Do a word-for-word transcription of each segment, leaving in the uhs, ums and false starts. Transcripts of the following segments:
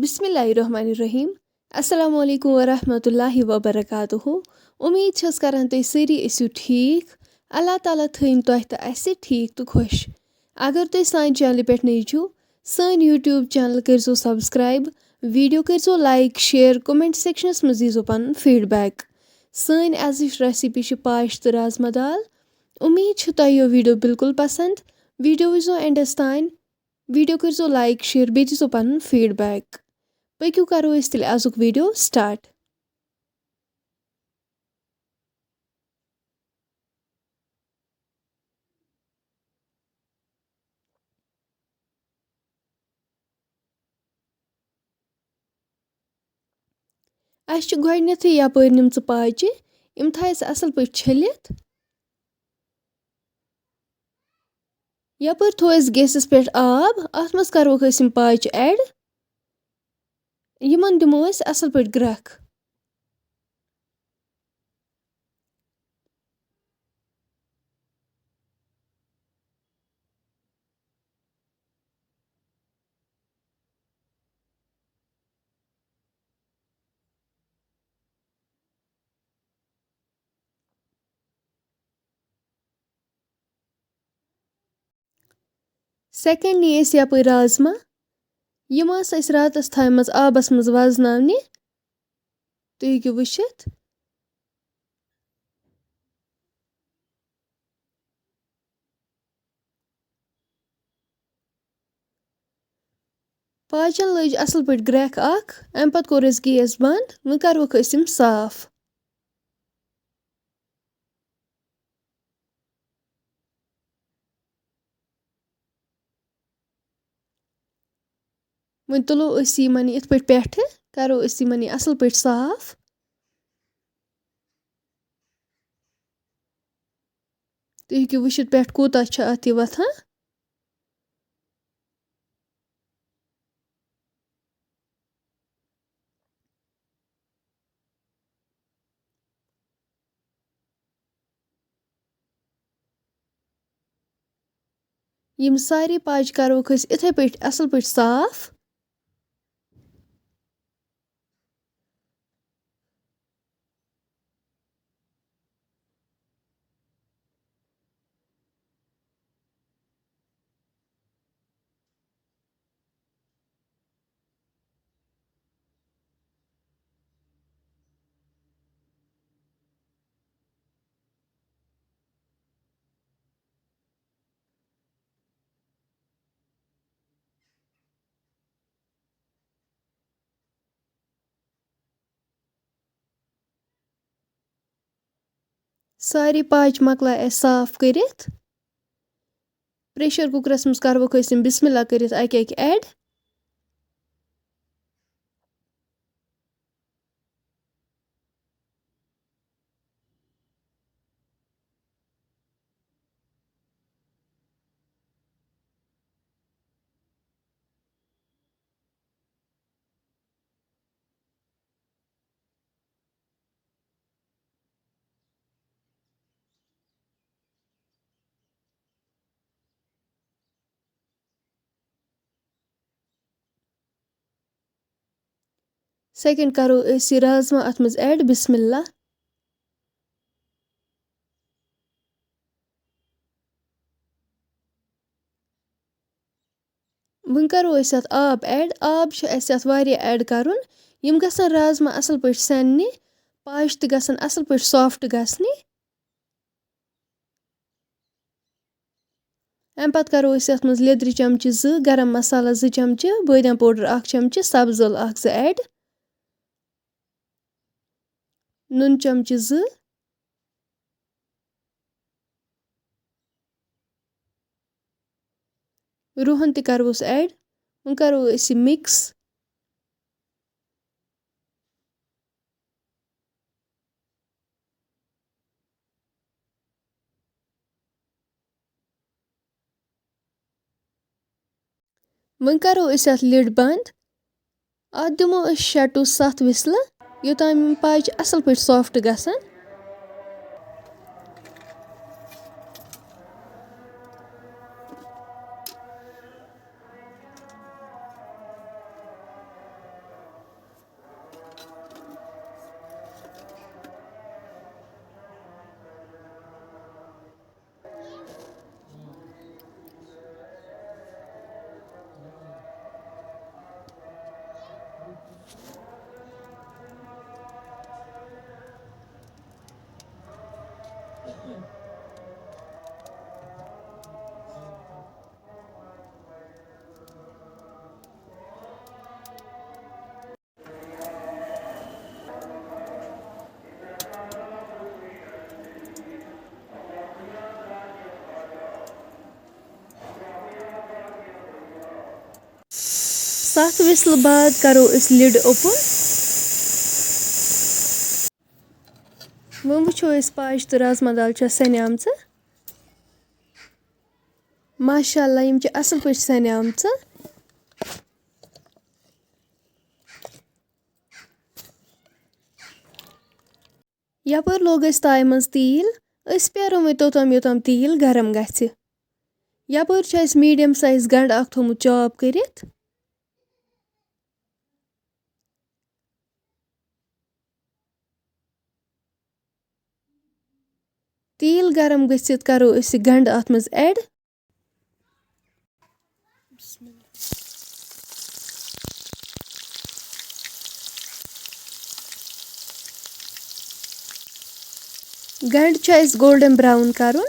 بسم اللہ الرحمن الرحیم۔ السلام علیکم ورحمۃ اللہ وبرکاتہ۔ امید چھس کران تُہۍ سٲری ٲسِو ٹھیک۔ اللہ تعالیٰ تھٲیِن تۄہہِ تہٕ اسہِ ٹھیک تہٕ خۄش۔ اگر تُہۍ سانہِ چینلہِ پٮ۪ٹھ نٔوۍ چھِو، سٲنۍ YouTube channel کٔرزیو subscribe، video کٔرزیو like، share، comment sectionس منٛز دیٖزیو پنُن feedback۔ سٲنۍ أزِچ recipe چھِ پاش تہٕ رازما دال۔ امید چھِ تۄہہِ یہِ video بالکل پسند۔ Video وٕچھزیو endس تام۔ Video کٔرزیو like، share، بیٚیہِ دیٖزیو پنُن feedback۔ پٔکِو کرو أسۍ تیٚلہِ أزیُک video start۔ اَسہِ چھِ گۄڈٕنیٚتھٕے یَپٲرۍ نِمژٕ پاچہِ، یِم تھایہِ اَسہِ اَصٕل پٲٹھۍ چھٔلِتھ۔ یَپٲرۍ تھوو اَسہِ گیسَس پٮ۪ٹھ آب، اَتھ منٛز کَروکھ أسۍ یِم پاچہِ add۔ یِمَن دِمو أسۍ اَصٕل پٲٹھۍ گرٛٮ۪کھ۔ Second نی أسۍ یَپٲرۍ رازما۔ یِم ٲسۍ اَسہِ راتَس تھایمَژٕ آبَس منٛز وَزناونہِ۔ تُہۍ ہیٚکِو وٕچھِتھ۔ پاچَن لٔج اَصٕل پٲٹھۍ گرٛٮ۪کھ اَکھ، اَمہِ پَتہٕ کوٚر اَسہِ گیس بنٛد۔ وۄنۍ کَروکھ أسۍ یِم صاف۔ وۄنۍ تُلو أسۍ یِمَن یِتھ پٲٹھۍ پٮ۪ٹھٕ، کَرو أسۍ یِمَن یہِ اَصٕل پٲٹھۍ صاف۔ تُہۍ ہیٚکِو وٕچھِتھ پٮ۪ٹھ کوٗتاہ چھُ اَتھ یہِ وۄتھان۔ یِم سارے پاچہِ کَروکھ أسۍ یِتھَے پٲٹھۍ اَصٕل پٲٹھۍ صاف۔ سارے پاچہِ مۄکلایہِ اَسہِ صاف کٔرِتھ۔ Pressure cookerس منٛز کَروکھ أسۍ یِم بسم اللہ کٔرِتھ اَکہِ اَکہِ add۔ Second کَرو أسۍ یہِ رازما اَتھ منٛز add۔ بسم اللہ۔ وۄنۍ کَرو أسۍ اَتھ آب add۔ آب چھُ اَسہِ اَتھ واریاہ add کَرُن۔ یِم گژھن رازما اَصٕل پٲٹھۍ سٮ۪ننہِ، پاش تہِ گژھن اَصٕل پٲٹھۍ soft گژھنہِ۔ اَمہِ پَتہٕ کَرو أسۍ اَتھ منٛز لیٚدرِ چمچہٕ زٕ، گرم مصالہ زٕ چمچہٕ، بٲدیان powder اَکھ چمچہٕ، سبٕز ٲلہٕ اَکھ زٕ add، نُن چمچہٕ زٕ، رُہن تہِ کَرہوس add۔ وۄنۍ کَرو أسۍ یہِ mix۔ وۄنۍ کَرو أسۍ اَتھ lid بنٛد۔ اَتھ دِمو أسۍ شےٚ to ستھ whistle، یوٚتام یِم پاچہِ اَصٕل پٲٹھۍ soft گژھن۔ ستھ وِسلہٕ بعد کرو أسۍ lid open۔ وۄنۍ وٕچھو أسۍ پاج تہٕ رازما دال چھا سَنیمژٕ۔ ماشاء اللہ، یِم چھِ اَصٕل پٲٹھۍ سَنیمژٕ۔ یَپٲرۍ لوگ اَسہِ تایہِ منٛز تیٖل۔ أسۍ پیارو وۄنۍ توٚتام یوٚتام تیٖل گرم گژھِ۔ یَپٲرۍ چھُ اَسہِ medium size گنٛڈٕ اکھ تھوٚمُت chop کٔرِتھ۔ تیٖل گرم گٔژھِتھ کرو أسۍ یہِ گنٛڈٕ اَتھ منٛز add۔ گنٛڈٕ چھُ اَسہِ golden brown کرُن۔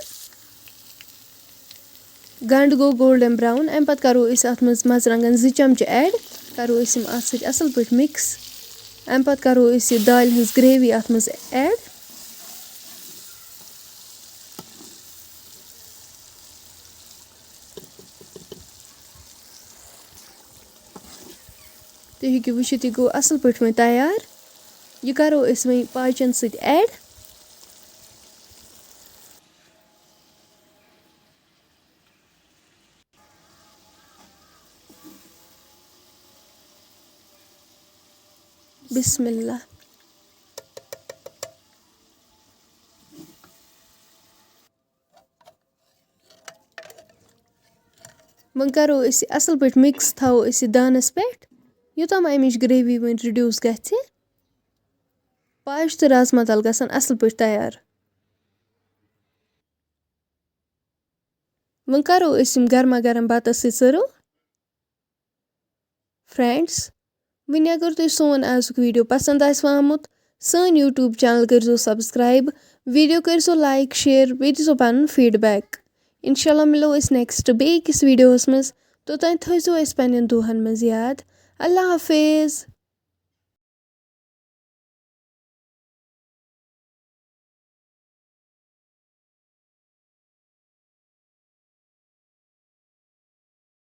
گنٛڈٕ گوٚو golden brown، اَمہِ پتہٕ کرو أسۍ اَتھ منٛز مرژٕوانٛگن زٕ چمچہٕ add، کرو أسۍ یِم اَتھ سۭتۍ اَصٕل پٲٹھۍ mix۔ اَمہِ پتہٕ کرو أسۍ یہِ دالہِ ہٕنٛز gravy اَتھ منٛز add۔ تُہۍ ہیٚکِو وٕچھِتھ، یہِ گوٚو اَصٕل پٲٹھۍ وۄنۍ تیار۔ یہِ کَرو أسۍ وۄنۍ پاچَن سۭتۍ add۔ بسم اللہ۔ وۄنۍ کَرو أسۍ یہِ اَصٕل پٲٹھۍ mix، تھاوو أسۍ یہِ دانَس پٮ۪ٹھ، یوٚتام اَمِچ gravy وۄنۍ reduce گژھِ۔ پاج تہٕ رازما دال گژھن اَصٕل پٲٹھۍ تیار۔ وۄنۍ کَرو أسۍ یِم گرما گرم بَتَس سۭتۍ serve۔ Friends، وۄنۍ اگر تۄہہِ سون آزُک video پسنٛد آسِوٕ آمُت، سٲنۍ YouTube channel کٔرۍزیو subscribe، video کٔرۍزیو like، share، بیٚیہِ دیٖزیو پنُن feedback۔ انشاءاللہ مِلو أسۍ next بیٚیہِ أکِس videoہَس منٛز۔ توٚتام تھٲیزیو اَسہِ پنٛنٮ۪ن دُعاہَن منٛز یاد۔ اللہ حافظ۔